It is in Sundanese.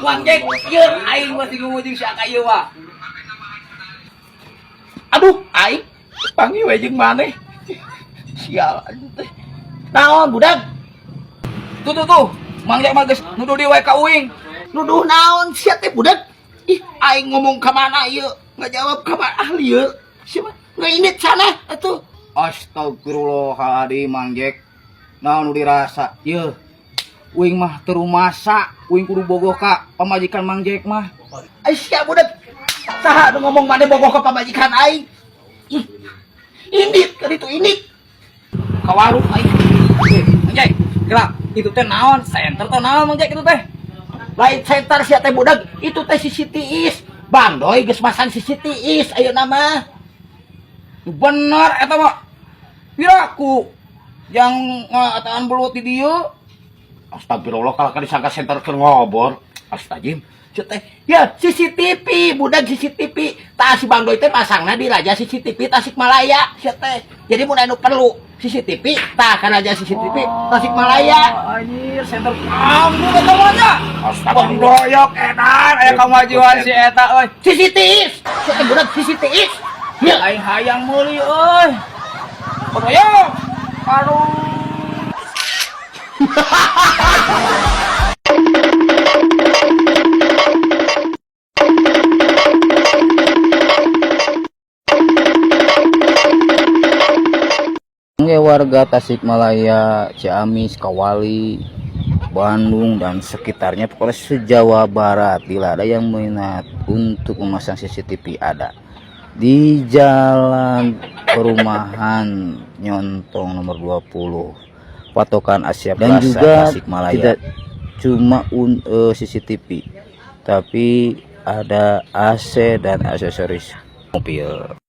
Mang Jack, ieu aing masih ngomong si Aka ieu mah. Aduh, aing panggil we jeung maneh. Sial anjing teh. Naon budak? Tuh tuh tuh, Mang Jack mah geus nuduh di wae ka uing. Nuduh naon sia teh budak? Ih, aing ngomong ka mana ieu? Ngajawab ka mana ah lieur. Sia mah ngeunit sana atuh. Astagfirullahaladzim, Mang Jack. Naon nu dirasa? Yeuh. Uing mah teu rumasa, uing kudu bogoh ka pamajikan Mang Jack mah. Ai sia budak. Saha nu ngomong maneh bogoh ka pamajikan aing? Ih. Indit ka ditu indit. Ka warung aing. Eh, Mang Jack, gerak. Itu teh naon? Senter teh naon Mang Jack itu teh? Lain senter sia teh budak, itu teh CCTV. Bang Doi geus masang CCTV ayeuna mah. Bener eta mah. Piraku yang ngataan belut di dieu. Astagfirullah kalau disangka senter keur ngobor. Astagfirullah. Sia teh, ya CCTV, budak CCTV. Tah si Bang Doi teh masangna di Raja CCTV Tasikmalaya sia teh. Jadi mun anu perlu CCTV, tah ka Raja CCTV Tasikmalaya. Oh, anjir, senter ambu eta mah nya. Astagfirullah. Doyok edan aya kamajuan si eta euy. CCTV, sia teh budak CCTV. Ya, Aing hayang meuli euy. Doyok. Aduh. Oke, warga Tasikmalaya, Ciamis, Kawali, Bandung dan sekitarnya, pokoknya se-Jawa Barat, bila ada yang minat untuk memasang CCTV ada di Jalan Perumahan Nyontong nomor 20 Patokan Asia Dan Plaza juga Tasikmalaya. tidak Cuma CCTV, tapi ada AC dan aksesoris mobil.